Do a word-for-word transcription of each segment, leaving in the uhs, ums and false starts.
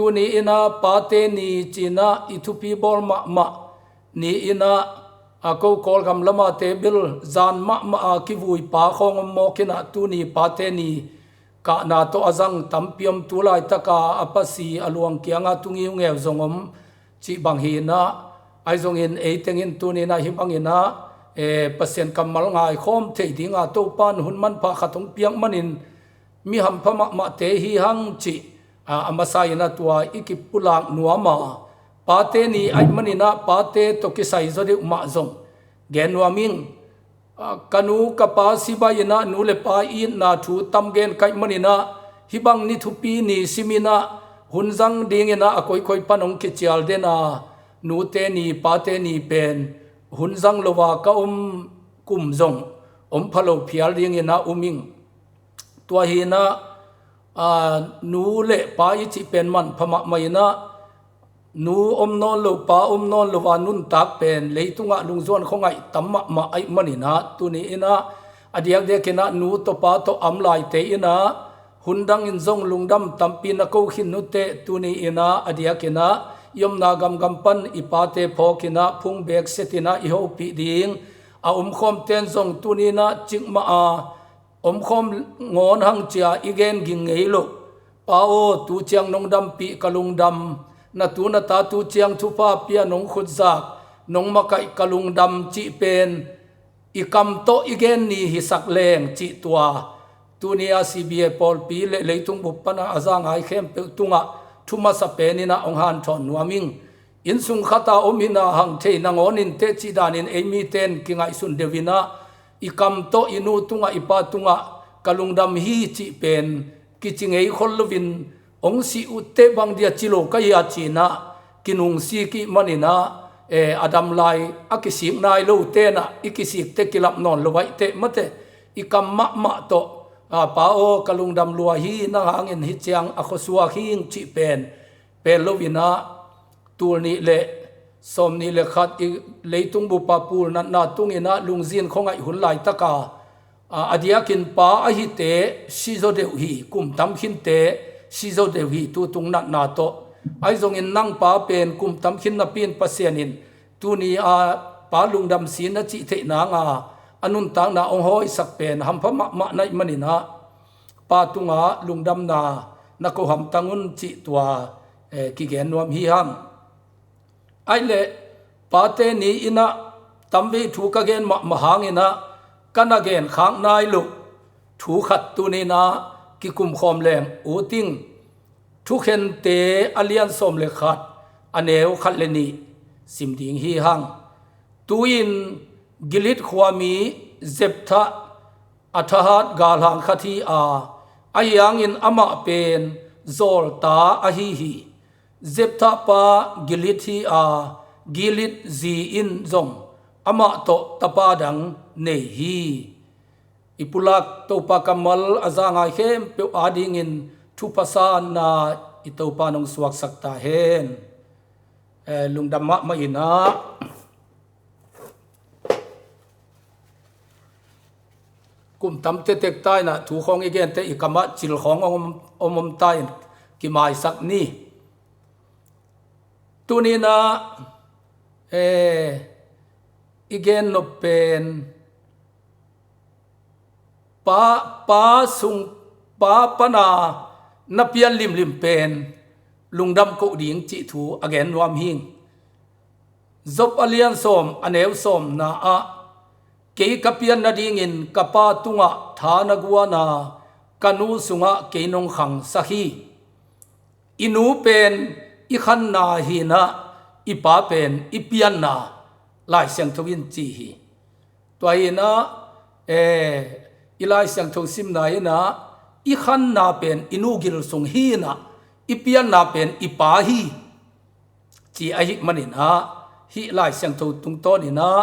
Tuni in ah pate ni ci-in ah i thupi bawl mahmah ni in ah, a ko Kawlgam lam ah te bel zan mahmah a kivui pa khawng om mawk in ah tuni pate ni kahna tawh a zang tampi om, tu laitak a a pasi a luang kiang a tu ngiungeu zong om cih bang hi in ah, ahi zongin ei teng in tuni in ah hih bang in ah, eh, Pasian kammal ngaikhawm thei ding a Topa'n hun manpha khat hong piak manin mi hampha mahmahte hi hang cih, a, a masa in ah tua i kipulak nuam a, pate ni ahih manin ah pate tawh kisai zaw deuh mah zong gen nuam ing. A, ka nu ka pa si baih in ah nu le pa itna thu tam gen ka hih manin ah hih bang ni thupi ni sim in ah hun zang ding in ah a koikoi pan hong kicial den a, nute ni pate ni pen hun zang lo a ka om kum zong om pha lo phial ding in ah um ing. Tua hi in ah, a, nu le pa i cih pen manpha mahmah in ah, nu om nawn lo, pa om nawn lo a nuntak pen leitungah lungzuan khuangaih tam mahmah ahih manin ah, tuni in ah a diakdiak in ah nu tawh pa tawh a om laite in ah hun dang in zong lungdam tampi na ko khin uh teh, tuni in ah a diak in ah i omna gamgam pan i pate phawk in ah phung bek set in ah i hopih ding a omkhawmte'n zong tuni in ah cikmah a omkhawm ngawn hang ci-a i gen ging ngei loh. Pa aw, tu ciang nong dampih ka lungdam, na tu na ta tu ciang thupha pia nong khutzak, nong makaih ka lungdam cih pen i kam tawh i gen ni hisak leng cih tua tuni a C B A pawlpi le leitung bup pan a a za ngai khempeuh tungah thu masa pen in ah hong hanthawn nuam ing. Innsung khat a om hi in ah hang thei nangawn in teh cih danin ei mite'n kingaihsun deuh in ah i kam tawh i nu tungah i pa tungah ka lungdam hi cih pen kici ngei khol loin hong si uh teh bang dia ci lo ka hia ci-in ah kinungsi kik manin ah, eh, a dam lai a kisik nai lote'n ah i kisik teh kilap nawn lo ahih teh mate i kam mahmah tawh, a, pa aw ka lungdam lua hi, nang hangin hih ciang a khuasuak hing cih pen pel loin ah tul nih le sawm nih le khat i leitung bup a pul natna tung in ah lungzin khuangaih hun laitak a, a, a diakin pa a hite si zaw deuh hi, kum tam khinte si zaw deuh hi, tu tung natna tawh. Ahi zongin nang pa pen kum tam khin napi in Pasian in tuni a pa lungdam si na cih theih nang a a nuntakna hong hawisak pen hampha mahmah na hih manin ah pa tungah lungdamna na ko hamtang un cih tua, eh, kigen nuam hi hang. Ahih leh pate ni in ah tamvei thu ka gen mahmah hangin ah ka na gen khak nai loh thu khat tuni in ah kikum khawm leng ut ing. Thukhente a lian sawm le khat, a neu khat le nih sim ding hi hang. Tu-in Gilead khuami Jephthah a thahat galhang khat hi a, ahi hangin amah pen zawlta ahi hi. Jephthah pa Gilead hi a, Gilead zi in zong amah tawh tapa dang nei hi. I pulak Topa kammal a za ngai khempeuh adingin thupha sanna i Topa nong suaksak ta hen. Eh, lungdam mahmah in ah kum tam tektek ta in ah thu khawng i gen teh i kam ah cil khawng om om ta in kimaisak ni. Tuni in ah, eh, i gen nop pen pa, pa sung, pa pan a na pian limlim pen lungdam koh ding cih thu a gen nuam hing. Job a lian sawm, a neu sawmna ah, kei ka pian nadingin ka pa tungah tha na guan a, ka nu sungah kei nong khangsak hi. I nu pen i khanna hi in ah, i pa pen i pianna, Lai Siangtho in ci hi. Tua hi in ah, eh, i Lai Siangtho simna in ah, i khanna pen i nu gil sung hi in ah, i pianna pen i pa hi, ci ahih manin ah, hih Lai Siangtho tungtawn in ah,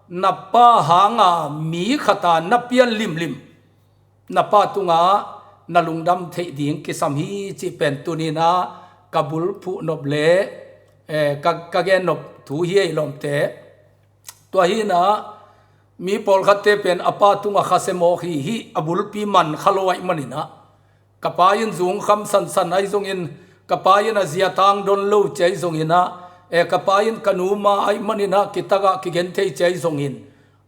na pa hanga mi khat a na pian limlim, na pa tungah na lungdam theih ding kisam hi cih pen tuni in ah ka bulphuh nop le, eh, ka, ka gen nop thu hi ei lawmte. Tua hi in ah mi pawlkhatte pen a pa tungah khasia mawk hi, hih a bulpi man kha lo ahih manin ah, ka pa in zungkham sansan ahi zongin Ka pa in a zia tang don lo ci ahi zongin ah, e, ka pa in ka nu ma ahih manin ah kitagah kigen thei ci ahi zongin,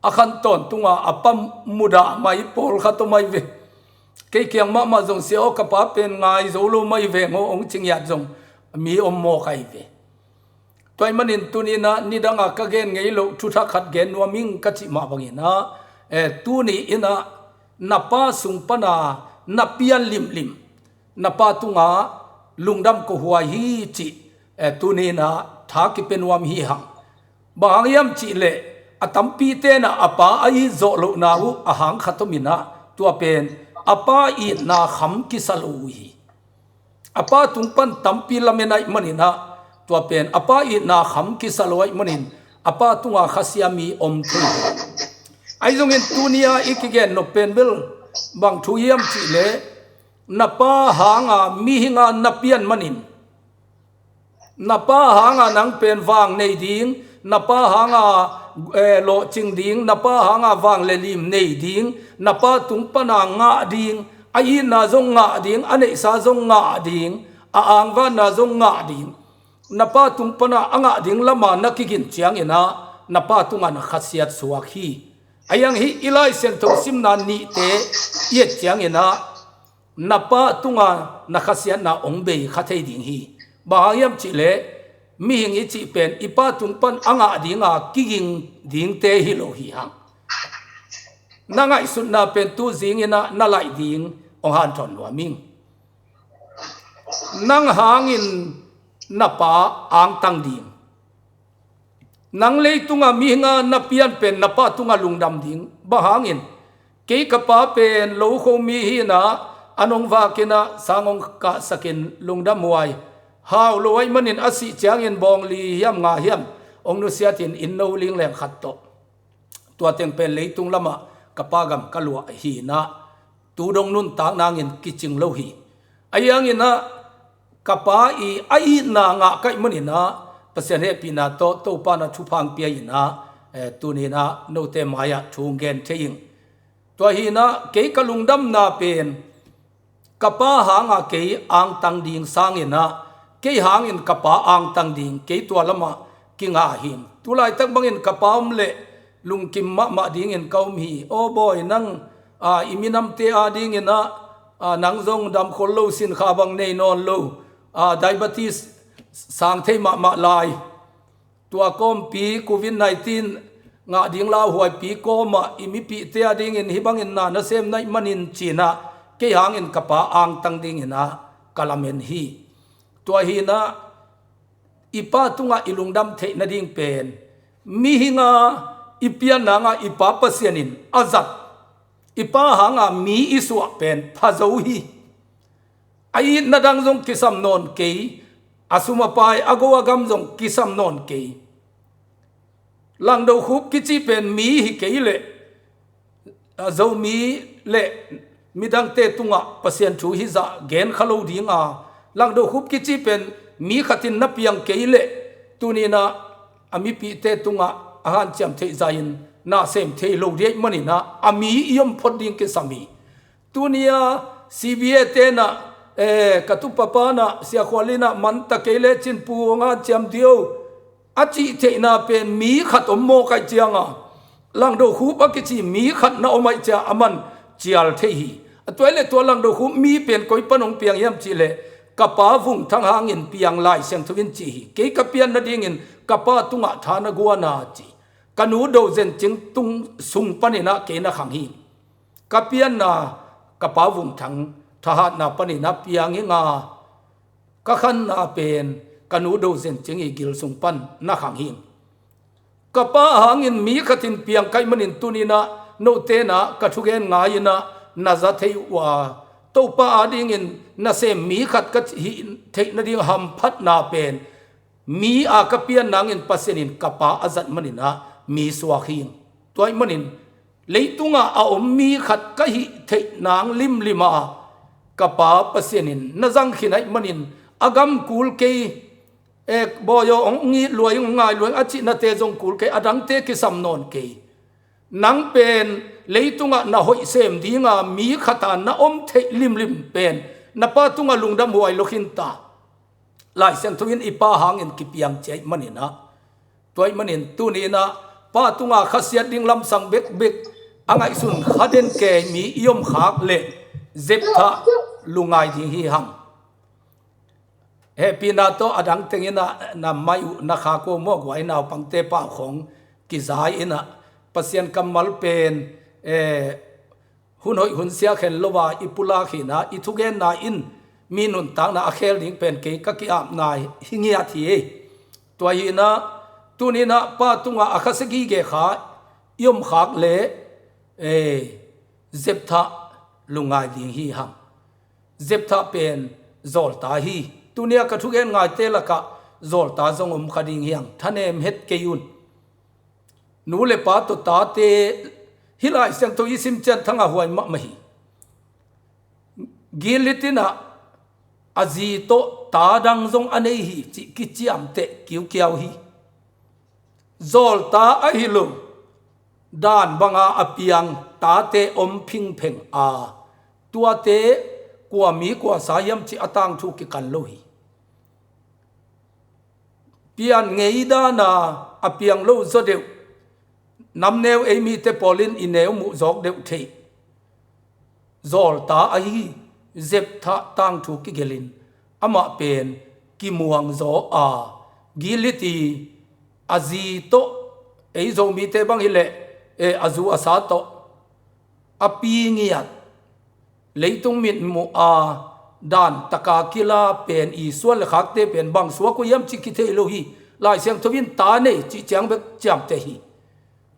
a khan tawntungah a pa mudah mai pawlkhat om ahi ve. Kei kiang mahmah zong sia aw, ka pa pen ngai zo lo mai veng aw hong ci ngiat zong mi om mawk ahi ve. Tua ahih manin tuni in ah nidangah ka gen ngei loh thuthak khat gen nuam ing ka cih mah bangin ah, e, tuni in ah na pa sung pana na pian limlim, na pa tungah lungdam ko huai hi cih, e, tuni in ah tha kipia nuam hi hang. Bang hang hiam cihleh a tampite in ah a pa a it zawh lohna uh a hang khat om in ah, tua pen a pa itna kham kisa lo uh hi. A pa tung pan tampi lamen ahih manin ah, tua pen a pa itna kham kisa lo ahih manin a pa tungah khasia mi om thei. Ahi zongin tuni-a i kigen nop pen bel bang thu hiam cihleh, na pa hanga mihinga na pian manin, na pa hanga nang pen vang nei ding, na pa hanga, eh, lawhcing ding, na pa hanga vang le lim nei ding, na pa tung pana ngah ding, a itna zong ngah ding, a neihsa zong ngah ding, a angvanna zong ngah ding, na pa tung pana a ngah ding lama na kigin ciangin ah na pa tungah na khasiat suak hi. A hiang hih i Lai Siangtho simna nihte i et ciangin ah na pa tunga na khasiatna hong bei kha thei ding hi. Bang hang hiam cihleh, mihing i cih pen i pa tung pan a ngah dinga kiging dingte hi lo hi hang. Na ngaihsutna pen tu zingin ah na laih ding hong hanthawn nuam ing. Nang hangin na pa angtang ding. Nang leitunga mihinga na pian pen na pa tunga lungdam ding. Bang hangin, kei ka pa pen lokho mi hi in ah, a nong vakin ah sang hong kahsakin lungdam huai. Hau lo ahih manin a sih ciangin bawng li hiam nga hiam hong nusiatin inn no lingleng khat tawh. Tua teng pen leitung lamah ka pa gam ka luah hi in ah, tu dong nuntak nangin kicing lo hi. A hiangin ah ka pa i a itna ngah ka hih manin ah Pasian hehpihna tawh Topa na thupha hong pia in ah, eh, tuni in ah note mai-ah thu hong gen thei ing. Tua hi in ah kei ka lungdamna pen ka pa hanga kei angtang ding sangin ah, kei hangin ka pa angtang ding, kei tua lamah kinga hi. Tu laitak bangin ka pa om leh lungkim mahmah dingin ka om hi. Aw bawi, nang, a, i minamte adingin ah, a, nang zong damkhol lo, sinkha bang nei nawn lo, a, diabetes sang thei mahmah lai. Tua kawmpi covid nineteen ngah ding lauhuaipi kawmah i mipihte adingin hih bangin na nasem na hih manin ci in ah kei hangin ka pa angtang dingin ah ka lamen hi. Tua hi in ah i pa tungah i lungdam theih nading pen mihinga i pian nangah i pa Pasian in a zat, i pa hanga mi i suah pen pha zo hi. A itna dang zong kisam nawn kei, a sum a pai a go a gam zong kisam nawn kei. Langdo Khup kici pen mi hi kei leh, a, Zomi le midangte tungah Pasian thu hizah gen kha lo dinga, Langdo Khup kici pen mi khatin na piang kei leh, tuni in ah a mipihte tungah a hanciam theih zahin na sem thei lo ding ahih manin ah a mi i om phot ding kisam hi. Tuni-a C B A te in ah, eh, ka tupa pa in ah, Sia Khual in ah, man ta kei lecin pu hong hanciam dih o, a cih theihna pen mi khat om mawk ahih cianga, Langdo Khup a kici mi khat na om ahih ciang a man cial thei hi. A tua ahih leh tua Langdo Khup mi pen koi pan hong piang hiam cihleh, ka pa Vung Thang hangin piang, Lai Siangtho in ci hi. Kei ka pian nadingin ka pa tungah tha na guan a ci. Ka nu Do Zen Cing tung sung panin ah kei na khang hi. Ka pianna ka pa Vung Thang thahatna panin a piang hi nga, ka khanna pen ka nu Do Zen Cing i gil sung pan na khang hi. Ka pa hangin mi khatin piang ka hih manin tuni in ah note in ah ka thugen ngai in ah na za thei uh a, Topa adingin nasem mi khat ka hih theih nading hamphatna pen mi a ka pian nangin Pasian in ka pa a zat manin ah mi suak hi. Tua ahih manin leitungah a om mi khat ka hih theih nang limlim a, ka pa Pasian in na zang khin ahih manin a gam kul kei, eh, bawi aw, hong it lua ing, hong ngai lua ing a cihnate zong kul kei, a dangte kisam nawn kei. Nang pen leitungah na hoih sem dinga mi khata na om theih limlim pen na pa tungah lungdam huai lo khin ta. Lai Siangtho in i pa hangin kipiang ciai maninah, tua ih manin tuni inah pa tunga khasiat ding lamsang bekbek a ngaihsun kha den kei mi i om khak leh Jephthah lungngai ding hi hang. Hehpihna tawh a dang teng inah na mai uh na khak uh maw, guai naupangte pau khong kizai inah Pasian kammal pen, eh, hun hoih hun sia khen lo a i pulak hinah i thugenna in mi nuntakna a khel ding pen kei ka ki-apna hi ngiat hi. Tua hinah tuninah pa tunga a khasiat gige kha i om khak leh, eh, Jephthah lungngai ding hi hang. Jephthah pen zawlta hi. Tunia ka thugen ngaite lakah zawlta zong om kha ding hi hang. Thanem het kei un. Nu le pa tawh tate, hih Lai Siangtho i sim ciang thang a huai mahmah hi. Gilead inah a zi tawh ta dang zong a nei hi cih kiciamteh kiukiau hi. Zawlta ahi lo, Dan banga a piang tate om phingpheng a, tuate kua mi kua sa hiam cih a tangthu kikan lo hi. Pian ngei dana a piang lo zaw deuh, namneu ei mite pawlin i neu muh zawk deuh theih zawlta ahi Jephthah tangthu kigelhin amah pen kimuang zaw a, Gilead i a zi tawh, ei Zomite bang hileh, eh, a zu a sa tawh a pi ngiat, leitung mitmuh a dan taka kila pen i suan le khakte pen bang suak uh hiam cih kithei lo hi. Lai Siangtho in ta nei cih ciang bek ciamteh hi.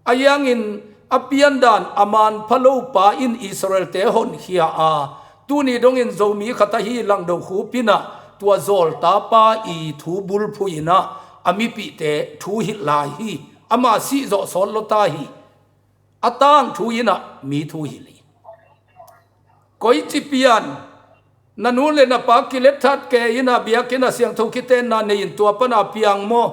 Ahi hangin a piandan a manpha lo pa in Israelte honkhia a, tuni dongin Zomi khat ahi Langdo Khup inah tua zawlta pa i thu bulphuh inah a mipihte thu hilh lai hi. Ama sih zawh sawt lo ta hi. A tangthu inah mi thu hilh hi. Koici pian, na nu le na pa kilet that kei inah biakinn a siangtho kitenna nei in tua pana piang maw?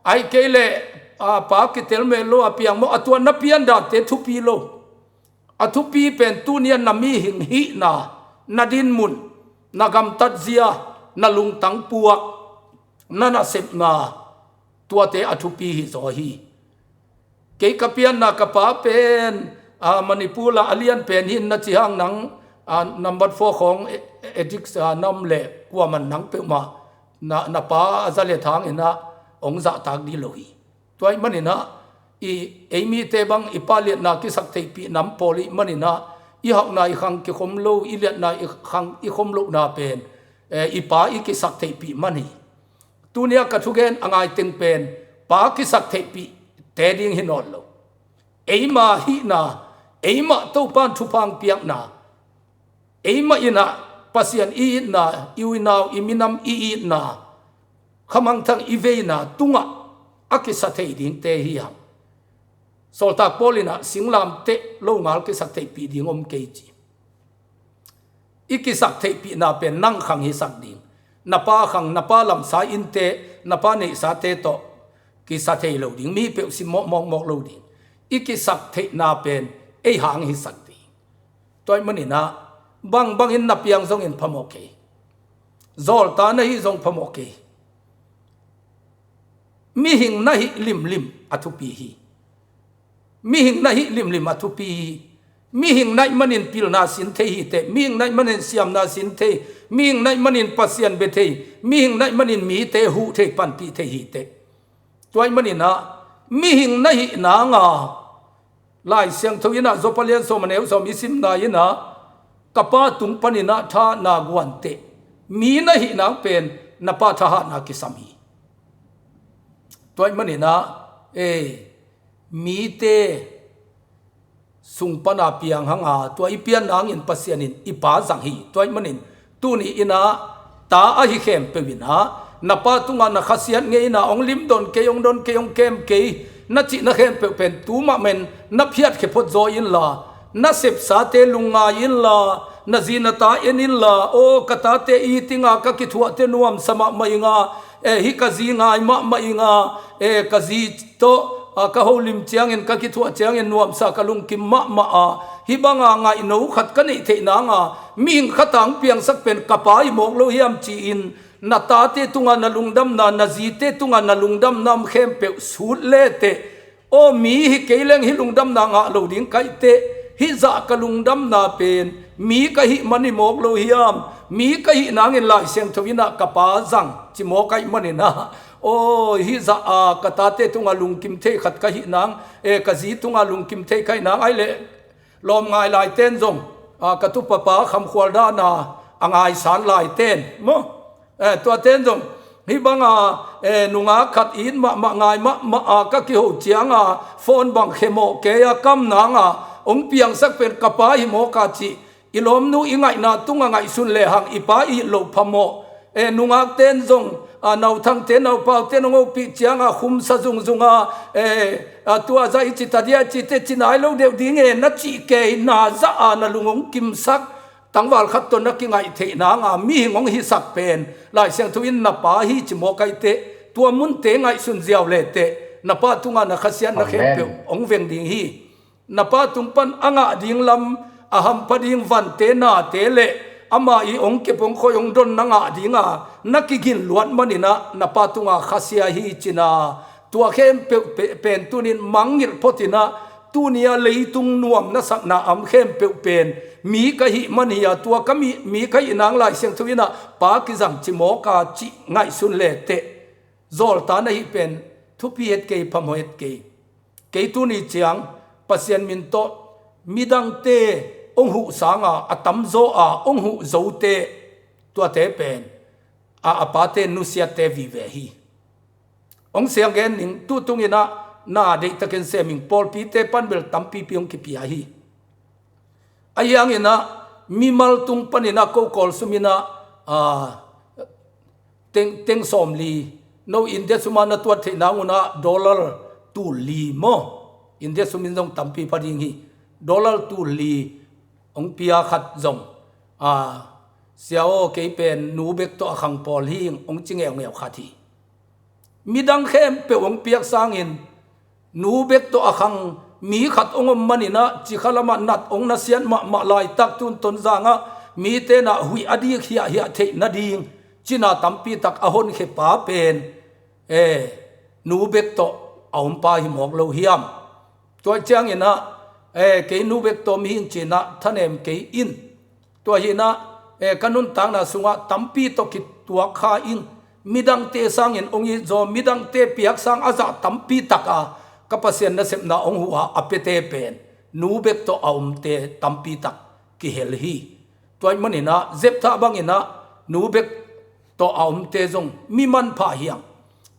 Ahih kei leh, a, pa kitel mel lo a piang maw? A tua na piandante thupi lo. A thupi pen tunia na mihing hihna, na dinmun, na gamtat zia, na lungtang puak, na nasepna, tuate a thupi hi zaw hi. Kei ka pianna ka pa pen, a, Manipur ah a lian pen hi in na ci hang nang, a, number four khawng e-, e-, addict, a, na om leh kuaman nang peuhmah na, na pa a za le thang inah hong zahtak dih lo hi. Tua ih maninah i, ei mite bang i pa liatna kisak theihpih nam pawl ih maninah i hauhna i khang kikhom lo, i liatna i khang i khom lohna pen, eh, i pa i kisak theihpih man hi. Tunia ka thugen a ngaiteng pen pa kisak theihpih te ding hi nawn lo. Eima hihna, eimah Topan thupha hong piakna, eimah inah Pasian i itna, i u i nau, i minam i itna, khamangthang i veina tungah a kisa thei dingte hi hang. Sawltak Paul inah singlamteh longal kisak theihpih ding om kei ci. I kisak theihpihna pen nang khang hisak ding. Na pa khang, na pa lamsa innte, na pa neihsate tawh kisa thei lo ding. Mi peuh simmawh mawkmawk lo ding. I kisak theihna pen ei hang hisak ding. Tua ih maninah bangbangin na piang zongin phamawh kei. Zawlta na hih zong phamawh kei. Mihing na hih limlim a thupi hi. Mihing na hih limlim a thupi hi. Mihing naih manin pilna sin thei hi teh, mihing naih manin siamna sin thei, mihing naih manin Pasian bia thei, mihing naih manin mite huh thei, panpih thei hi teh. Tua ih maninah mihing na hih nanga Lai Siangtho inah Job a lian sawm a neu sawm i simna inah ka pa tung paninah thahatna guanteh mi na hih nang pen na pa thahatna kisam hi. Tua ih maninah, eh, mite sung pana piang hanga tua i pian nangin Pasian in i pa zang hi. Tua ih manin tuni inah ta ahi khempeuh inah na pa tungah na khasiat ngeina hong limdon kei, hong don kei, hong kem kei na cihna khempeuh pen tu mahmah in na phiatkhia phot zaw inla, na sepsate lungngai inla, na zi na ta en inla, aw ka tate i tinga ka kithuahte nuamsa mahmah inga, eh, hih ka zi ngai mahmah inga, eh, ka zi tawh, a, ka holim ciangin, ka kithuah ciangin nuamsa ka lungkim mahmah a, hih banga ngaihno khat ka neih theih nanga mihing khat a hong piangsak pen ka pa hi mawk lo hiam ci-in Na tate tungah na lungdamna, na zite tungah na lungdamna om khempeuh sut leteh, aw, mi hi kei leng hih lungdamna ngah lo ding ka hih teh, hih zah ka lungdamna pen mi ka hih man hi mawk lo hiam? Mi ka hih nangin Lai Siangtho in ah ka pa zang ci mawk ahih manin ah, aw, hih zah a ka tate tungah lungkim thei khat ka hih nang, e, ka zi tungah lungkim thei ka hih nang, ahih leh lawm ngai laiten zong, a, ka tupapa khamkhual dahna a ngaisan laiten maw? E, tuaten zong hih banga, e, nungak khat it mahmah, ngai mahmah a ka kiho cianga phone bang khemawh kei a kam nanga hong piangsak pen ka pa hi mawk a cih i lawmnu i ngaihna tungah ngaihsun lehang i pa i it loh phamawh. E, nungakten zong, a, nauthangte, naupaute nong opih cianga khumsa zungzunga, e, a, tua zah i ci ta dia, cite ci nai lo deuh ding e, na cih kei na zah a na lung hong kimsak, tangval khat tawh na kingaih theih nanga mihing hong hisak pen Lai Siangtho in na pa hi ci mawk ahih teh, tua munte ngaihsun ziau leteh na pa tungah na khasiatna khempeuh hong veng ding hi. Na pa tung pan a ngah ding lam, a hampha ding vante, nate le ama i hong kep hong khoih hong don na ngah dinga na kigin luat manin ah na pa tunga khasia hi cina, tua khempeuh pe-, pen tunin mangngilh photin ah, tuni a leitung nuam na sakna a om khempeuh pen mi ka hih man hi a, tua ka mi, mi ka hih nang Lai Siangtho in ah pa kizang ci mawk a cih ngaihsun leteh, zawlta na hih pen thupi het kei, phamawh het kei. Kei tuni ciang Pasian min tawh midangte hong huh sanga a tamzaw a hong huh zote, tuate pen a, a pate nusiatte vive hi. Hong siang gen ning, tu tungin ah na deihtakin sem ing, pawlpite pan bel tampipi hong kipia hi. Ahi hangin ah mimal tung panin ah ko kawlsum in ah, a, teng, teng sawmli, no India suma na tuat theih nang un ah dollar tul li maw? India sum in zong tampi pha ding hi. Dollar tul li hong pia khat zong, a, sia aw, kei pen nu bek tawh a khang pawl hi ing hong ci ngeungeu khat hi. Midang khempeuh hong piak sangin nu bek tawh a khang mi khat hong om manin ah, cikha lamah nat hong nasiat mahmah laitak tun Tonzang ah mite in ah huih a dik hiahhiah theih nading cina tampi tak a honkhia pa pen, e, nu bek tawh a om pa hi mawk lo hiam? Tua ciangin ah, e, kei nu bek tawh om hi ing ci-in ah thanem kei in. Tua hi-in ah, e, ka nuntakna sungah tampi tawh kituak kha ing, midangte sangin hong it zaw, midangte piak sang a zah tampi tak a ka Pasian nasepna hong huh a a piate pen nu bek tawh a omte tampi tak kihel hi. Tua ahih manin ah Jephthah bangin ah nu bek tawh a omte zong mi manpha hi hang.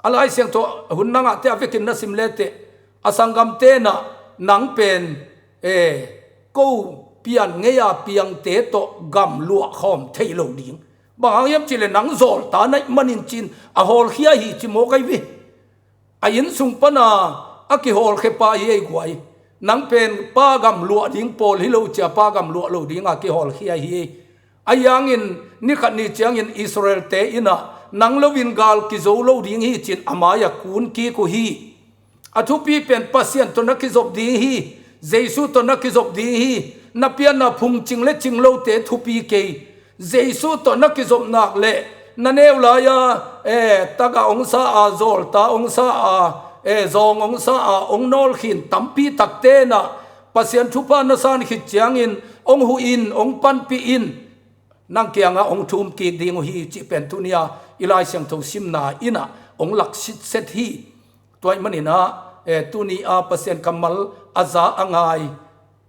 A Lai Siangtho hun na ngahte a vekin na sim leteh, a sanggamte in ah nang pen, e, ko pian ngei a piangte tawh gam luah khawm thei lo ding. Bang hang hiam cih leh nang zawlta na hih manin ci-in a hawlkhia hi ci mawk ahi ve. A inn sung pana a kihawlkhia pa hi ei guai. Nang pen pa gam luah ding pawl hi lo cia, pa gam luah lo dinga kihawlkhia hi ei. Ahi hangin ni khat ni ciangin Israel-te in ah nang loin gal kizo lo ding hi ci-in a mai-ah kun kik uh hi. A thupi pen Pasian tawh na kizop ding hi. Jesu tawh na kizop ding hi. Na pianna phungcing le cing lote thupi kei. Jesu tawh na kizop nak leh na neu lai-a, e, tagah hong sa a, zawlta hong sa a, e, zawng hong sa a, hong nawlkhin tampi takte in ah Pasian thupha na san khit ciangin hong huh in, hong panpih in, nang kiangah hong thum kik ding uh hi cih pen tuni-a i Lai Siangtho simna in ah hong lak sitset hi. Tua ahih manin ah, e, tuni-a Pasian kammal a za a ngai,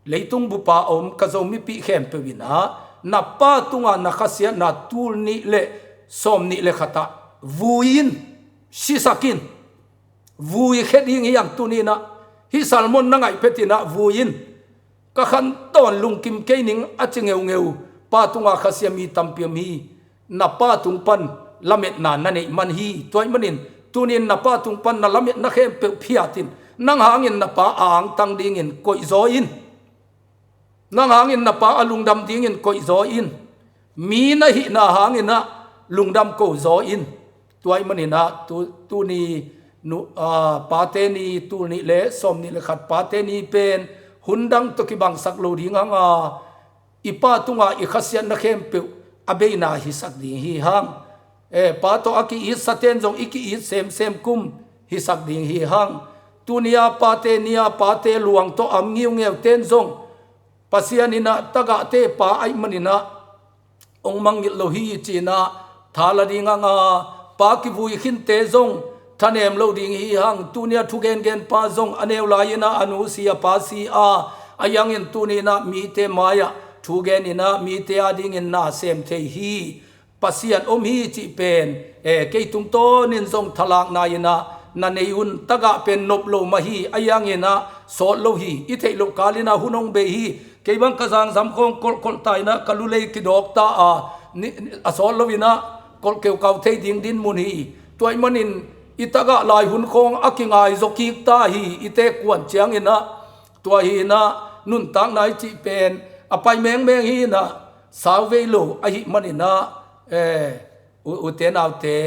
leitung bup a om ka Zomipih khempeuh in ah na pa tunga na khasiatna tul nih le sawm nih le khat ah vui in, sisak in. Vui khia ding hi hang tuni-in ah, hih sermon na ngaih phetin ah vui in. Ka khantawn lungkim kei ning a ci ngeungeu pa tunga khasia mi tampi om hi. Na pa tung pan lametna na neih man hi. Tua ahih manin tuni-in na pa tung pan na lametna khempeuh phiat in. Nang hangin na pa a angtang dingin koihzaw in. Nang hangin na pa a lungdam dingin koihzaw in. Mi na hihna hangin ah lungdam kozaw in. Tua ahih manin ah tu, tuni nu, a, pate ni, tul nih le sawm nih le khat pate ni pen hun dang tawh kibangsak lo ding hang a, i pa tunga i khasiatna khempeuh a beina hisak ding hi hang. eh, pa tawh a ki-itsa ten zong i ki-it semsem kum hisak ding hi hang. Tuni-a pate ni-a pate luang tawh am ngiungeu ten zong Pasian in ah tagahte pa ahih manin ah hong mangngilh lo hi ci-in ah tha la ding hang a, pa kivui khinte zong thanem lo ding hi hang. Tuni-a thugengen pa zong a neu lai-in ah a nu si a pa si a, ahi hangin tuni-in ah mite mai-ah thugen in ah mite adingin na sem thei hi. Pasian om hi cih pen, eh, kei tungtawnin zong thalakna in ah na nei un. Tagah pen nop lo mah hi, ahi hangin ah sawt lo hi. I theih loh kal in ah hun hong bei hi. Kei bang ka zangzam khawng kolhkolh ta in ah ka lulei kidawk ta a, ni, a sawt lo in ah kolh keukau thei ding dinmun hi. Tua ahih manin i tagah lai hun khawng a kingai zaw kik ta hi. I teek kuan ciangin ah tua hi in ah nuntakna i cih pen a pai mengmeng hi in ah sau vei lo ahih manin ah, eh, u, ute naute,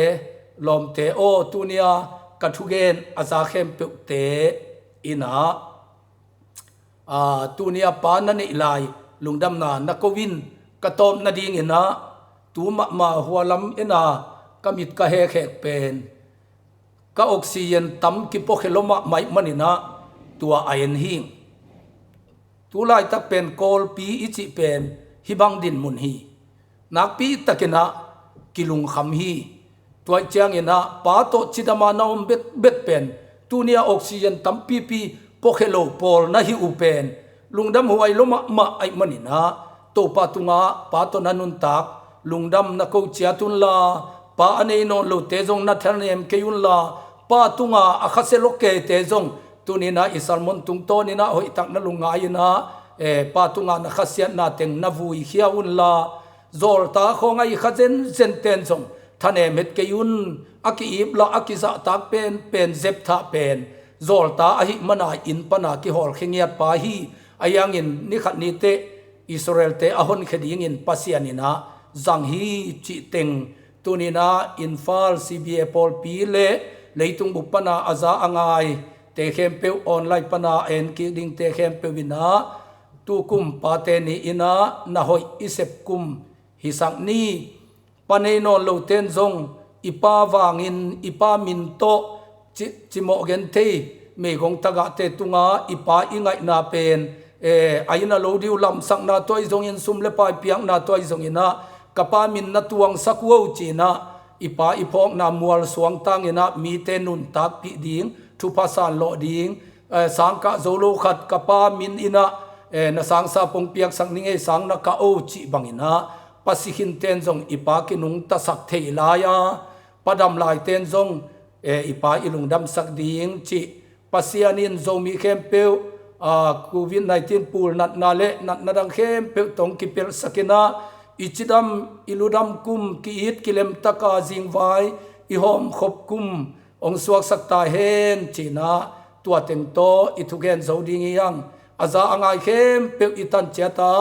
lawmte aw, tuni-a ka thugen a za khempeuhte in ah, ah, tuni-a pa na neih lai lungdamna na ko in. Ka tawp nadingin ah tu mahmah hua lam en a ka mit ka hekhek pen ka oxygen tam kipuakhia lo mahmah ahih manin ah tua a en hi. Tu laitak pen Kawlpi i cih pen hih bang dinmun hi. Nakpi takin ah kilungkham hi. Tua ahih ciangin ah pa tawh cidam a na om bekbek pen tuni-a oxygen tampipi puakhia lo pawl na hih uh pen lungdam huai lo mahmah ahih manin ah Topa tungah pa tawh na nuntak lungdam na ko ciat unla, pa a nei nawn lote zong na thanem kei unla, pa tungah a khasia lo keite zong tuni-in ah i sermon tungtawnin ah hoihtak na lungngai in ah, eh, pa tungah na khasiatna teng na vuikhia unla, zawlta khawng a i kha zenzen ten zong thanem het kei un. A ki-ip lah a kizahtak pen, pen zepthah pen zawlta ahih mana inn pana kihawlkhia ngiat pa hi. Ahi hangin ni khat ni teh Israel-te a honkhia dingin Pasian in ah zang hi cih teng tuni-in ah Imphal C B A pawlpi le leitung bup pana a za a ngaite khempeuh, online pana a en kik dingte khempeuh in ah tukum pate ni in ah na hoih i sep kum hisak ni. Pa nei nawn lote in zong i pa vangin i pa min tawh ci, cimawh gen thei meigong tagahte tungah i pa i ngaihna pen, eh, a inn a lo ding uh lamsakna tawh ahi zongin, sum le pai piakna tawh ahi zongin ah ka pa min na tuangsak uh o ci-in ah i pa i phawkna mual suangtang in ah mite nuntakpih ding, thupha sanlawh ding, eh, sang kah zo lo khat ka pa min in ah, eh, na sangsa pong piaksak ning ei, sang na kah o cih bangin ah pa si khinte in zong i pa kinungtasak thei lai a, pa dam laite in zong, eh, i pa i lungdamsak ding cih Pasian in Zomi khempeuh, ah, Covid nineteen pul natna le natna dang khempeuh tawh kipelhsak in ah i cidam i ludam kum, ki-it kilemtaka zingvai i hawmkhop kum hong suaksak ta hen ci-in ah tua teng tawh i thugen zo ding hi hang. A za a ngai khempeuh i tan ciat a,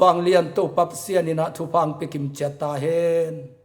vanglian Topa Pasian in ah thupha hong pia kim ciat ta hen.